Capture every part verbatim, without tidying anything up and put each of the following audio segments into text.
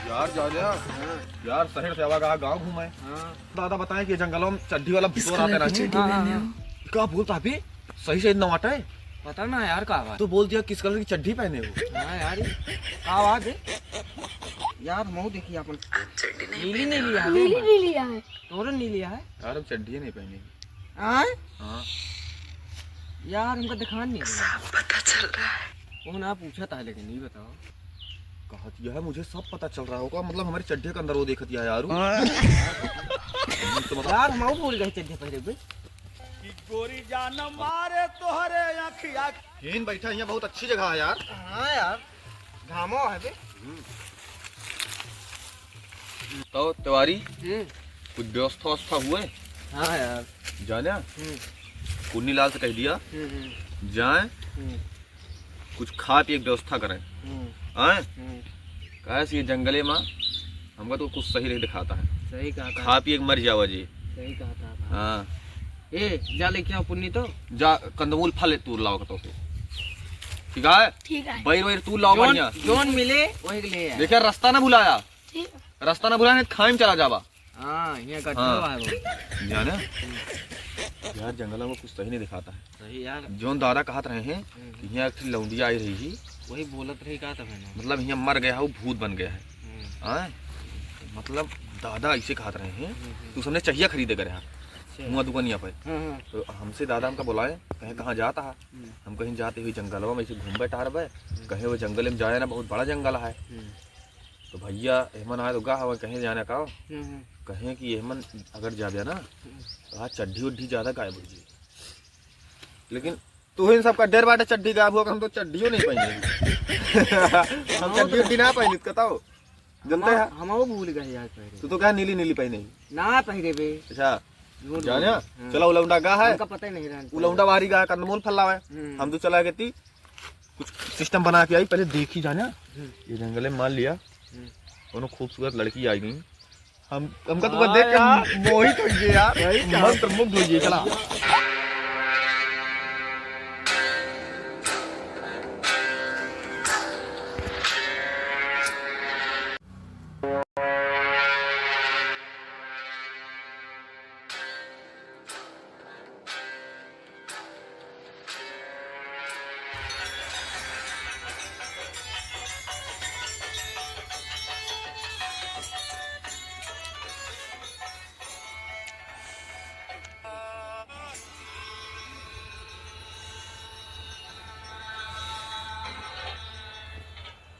यार, जा रहे हैं। यार, शहर से आवा गा-, गाँव घूमे। हाँ। दादा बताएं कि जंगलों में चड्ढी वाला भूत आते नहीं। हाँ, हाँ, हाँ। का बोलता अभी? सही से इतना वाटा है? पता ना यार, का बात? तो बोल दिया किस कलर की चड्ढी पहने हो? हाँ यार, ये का बात है? यार, मऊ देखिए अपन। नीली नीली है। नीली नीली है। तोरो नीली है? यार, हम चड्ढी नहीं पहने। आय? हाँ। यार, हमका दिखान नहीं। सब पता चल रहा है। वो ना पूछा था, लेकिन नहीं बताओ। कहत यह है, मुझे सब पता चल रहा होगा, मतलब हमारी चड्ढे के अंदर वो देखत यह है यारू। हाँ। तो मतलब यार, हम भूल गए चड्ढे पहले बे। कि गोरी जान मारे तोहरे अखिया। हीन बैठा, यहाँ बहुत अच्छी जगह है यार। हाँ यार, घामो है बे। तो तिवारी, हम्म। कुछ व्यवस्था व्यवस्था हुए? हाँ यार। जाने? हम्म। कुन्नी लाल से कह दिया, हम्म, हम्म। जाए, हम्म। कुछ खा पिए के व्यवस्था करें। हम्म। आए? हम्म। काहे से ये जंगले में हमका तो कुछ सही नहीं दिखाता है। सही कहा था। खा पिए के मर जावा जी। सही कहा था। हाँ। ए, जा लेके आओ पुन्नी तो। जा, कंदमूल फल तूर लाओ कतो से। ठीक है? ठीक है। बैर वैर तूर लाओ जौन, बढ़िया। जौन मिले, वही के ले आए। देखिया, रास्ता ना भुलाया। ठीक है। रास्ता ना भुलाया, नहीं तो खाई में चला जावा। हाँ, यहाँ का हाँ। ढाबा है बहुत। जाने? यार, जंगल में कुछ सही नहीं दिखाता है। सही यार। जौन दादा कहत रहे हैं हम्म। कि यहाँ एक ठे लौंडिया आई रही है। वही बोलत रही का तब है ना। मतलब, यहाँ मर गया है, वो भूत बन गया है। हम्म। हाँ? मतलब, दादा ऐसे कहत रहे हैं, हम्म, हम्म। तू सबने चहिया खरीदे करे हैं। अच्छा। मुआ दुकानिया पे। हाँ, हाँ। तो हमसे दादा हमका बुलाए, कहे, "कहाँ जाता है?" हम्म। हम कहीं जाते हुए जंगलवा में ऐसे घूमबे टहरबे, हम्म। कहे, "वो जंगल में जाए ना, बहुत बड़ा जंगल है।" हम्म। तो भैया, एहमन आए तो गा हवा, कहे जाने का हो? हम्म, हम्म। कहे कि एहमन अगर जाबे ना, हम्म। तो आज चड्ढी उड्ढी ज्यादा गायब हो जी। लेकिन तू ही सबका डर बाटे चड्ढी गायब हो, हम तो चड्ढियो नहीं पहने। हम चड्ढी उड्ढी ना पहनित, बताओ। जनते हम, है? हम वो भूल गए यार पहले। तू तो कहा नीली नीली पहने। ना पहने बे। अच्छा। झूठ जाने? बोल रहे। हाँ। चला, उलौंडा गा है। हमका पता ही नहीं रहा। उलौंडा बाहरी गा है, कंदमूल फैलावे। हम्म। हम तो चला गए ती। कुछ सिस्टम बना के आई, पहले देखी जाने। हम्म। ये जंगले में मान लिया, हम्म। कोनो खूबसूरत लड़की आई गई। हम, हमका तो हाँ देख के यार। मोहित हो गए यार। वही तो। मंत्र मुग्ध हो गए, चला।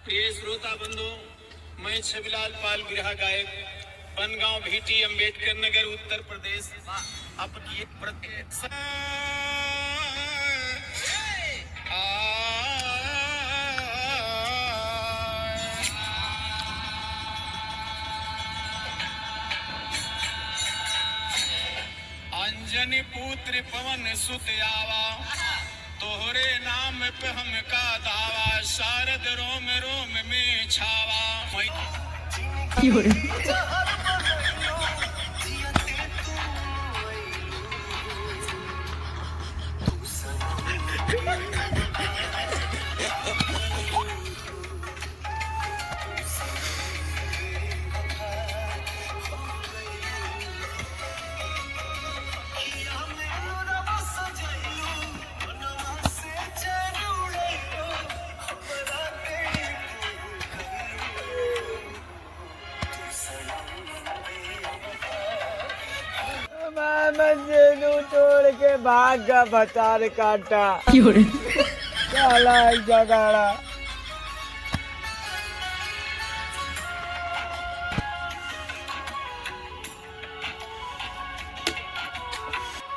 प्रिय श्रोता बंधु, मैं छविलाल पाल, बिरहा गायक, बनगांव भीटी, अंबेडकर नगर, उत्तर प्रदेश। आपकी एक प्रति-, अंजनी पुत्र पवन सुत आवा, तोहरे नाम पे हमका दावा, शारद रोम रोम में छावा। मैं मैं मजेनू छोड़ के भाग गया भतार काटा। क्यों रे? साला ई जगाड़ा।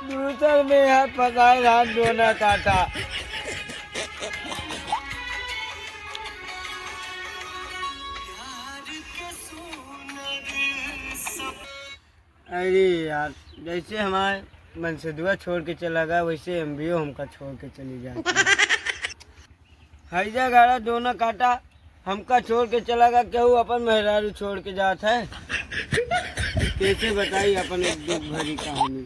दूसर में है फसाए धान डोना काटा। अरे यार, जैसे हमार मनसेधुआ छोड़ के चला गया, वैसे एमबीओ हमका छोड़ के चली जाती है। हैजा गाड़ा डोना काटा, हमका छोड़ के चला गया, केहू अपन मेहरारू छोड़ के जात है। कैसे बताई अपन एक दुख भरी कहानी,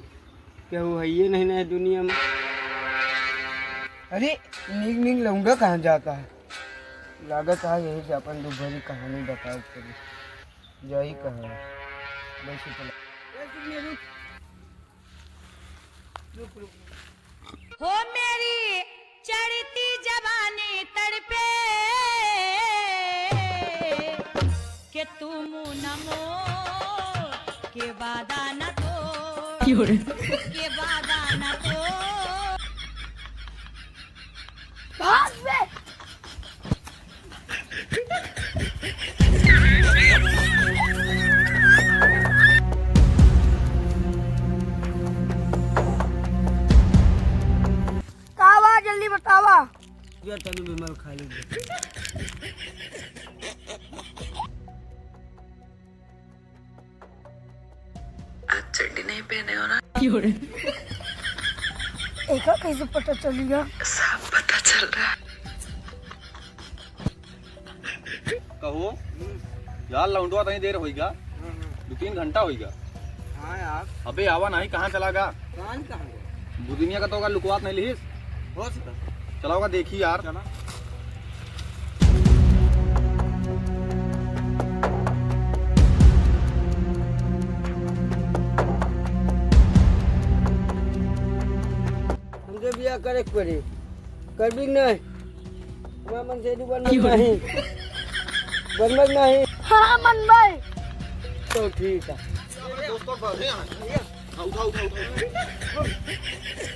केहू है ये नहीं ना दुनिया में। अरे, नीक नीक लौंडा कहाँ जाता है? लागत है यही से अपन दुख भरी कहानी बताए चली। जाई कहाँ? बैठी चला। हो मेरी चढ़ती जवानी तड़पे कि तू मुँह न मोड़ के वादा न तोड़, क्यों रे? के वादा न तोड़। भाग बे। का बा, जल्दी बतावा। ये तनी विमल खा ली। आज चड्डी नहीं पहने हो ना? एका कैसे पता चल गया? सब पता चल रहा है। कहो, यार लौंडवा तनी देर होइगा, हम्म, हम्म। दो तीन घंटा होइगा। हाँ यार। अबे आवा नहीं, कहाँ चला गा? कहाँ नहीं, कहाँ गया? बुधिनिया का तो होगा, लुकवात नहीं लिहिस। हो सकता। चला होगा, देखी यार। चला। हमसे बियाह करे के पड़ी। करबी कि नहीं? हमारा मनसेदू बनबे कि नहीं? बनबे कि नहीं? हाँ, मनबे। तो ठीक है। दोस्तों, बढ़े हैं। हाँ, उठा, उठा, उठा, उठा।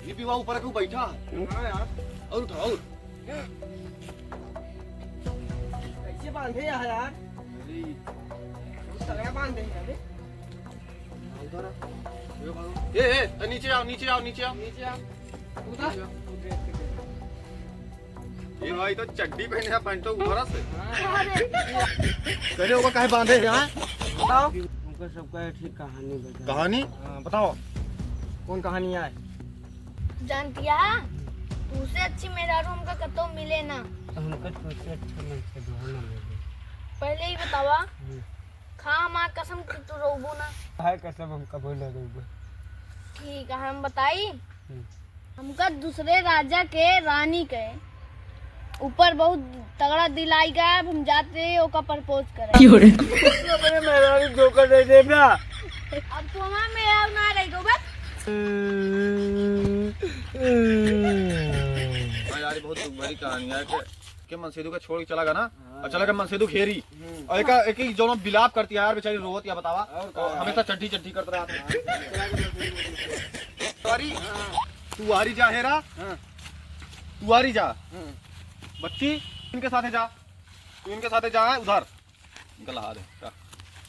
ये भी वहाँ ऊपर है, क्यों बैठा है? हाँ यार। और उठा, और। कैसे बांधे हैं यार? अरे। बहुत तगड़ा बांधे हैं अबे। ए, ए, ए, नीचे आओ, नीचे आओ, नीचे आओ। नीचे आओ। उधर। ये भाई तो चड्डी पहने हैं, पैंट तो ऊपर से। हाँ। करे होगा, काहे बांधे हैं, हाँ? बताओ। उनका सबका एक ही कहानी बता। कहानी? हाँ, बताओ। कौन कहानी है? जानतिया, तुझसे अच्छी मेहरारू हमका कतौ मिले ना। तो हमका तुझसे अच्छा मनसेदुआ ना मिले। पहले ही बतावा। हम्म। खा हमार कसम कि तू रोबू ना। हाय कसम, हम कबो ना रोबू। ठीक है, हम बताई। हम्म। हमका दूसरे राजा के रानी के ऊपर बहुत तगड़ा दिल आइगा, अब हम जाते ओका propose करे। क्यों रे? तू अपने मेहरारू धोखा दे देबा। अब तू हमार मेहरारू ना रही गो बस। हाँ यार, ये बहुत दुख भरी कहानी है कि, कि मनसेदू का छोड़ के चला गया ना, हाँ। और चला गया मनसेदू घेरी। हम्म। और एक, एक ही जो बिलाप करती है यार, बेचारी रोवत या बतावा। और का? हमेशा चड्ढी चड्ढी करता रहा। हाँ। सॉरी। हाँ। तू आरी जा हेरा। हाँ। तू आरी जा। हाँ। बच्ची, इनके साथे जा। तू इनके साथे जा, है उधर। इनका लहा दे। जा।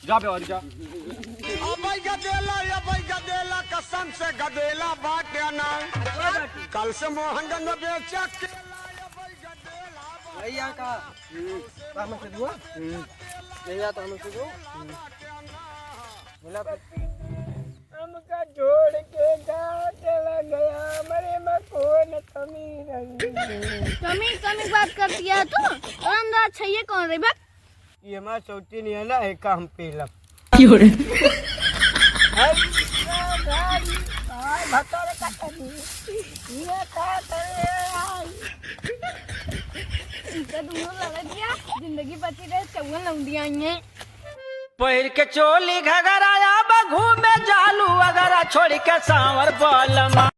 जा बे आरी जा। अबै गदेला, अबै गदेला, कसम से गदेला बाटे ना। कल से मोहन गंज बेचा के लाई, अबै गदेला बाटे ना। भैया का? हम्म। का मनसेदुआ? हम्म। भैया तो मनसेदुआ? हम्म। बोला। हमका छोड़ के कहाँ चला गया? हमरे में कौन कमी रही? कमी, कमी बात करती है तू? तो अंदर अच्छा ये कौन रही? बक। ये हमार सौतीन है ना, एका हम पेलब। क्यों रे? अरे, भाई, भाई, भतर का कमी। ये का करे, आई? इनका दोनों लड़त गया, जिंदगी बची रहे, चौवन लौंडिया आई हैं। पहिर के चोली घघरा अब घूमे जालू अगरा छोड़ के सांवर बलमा।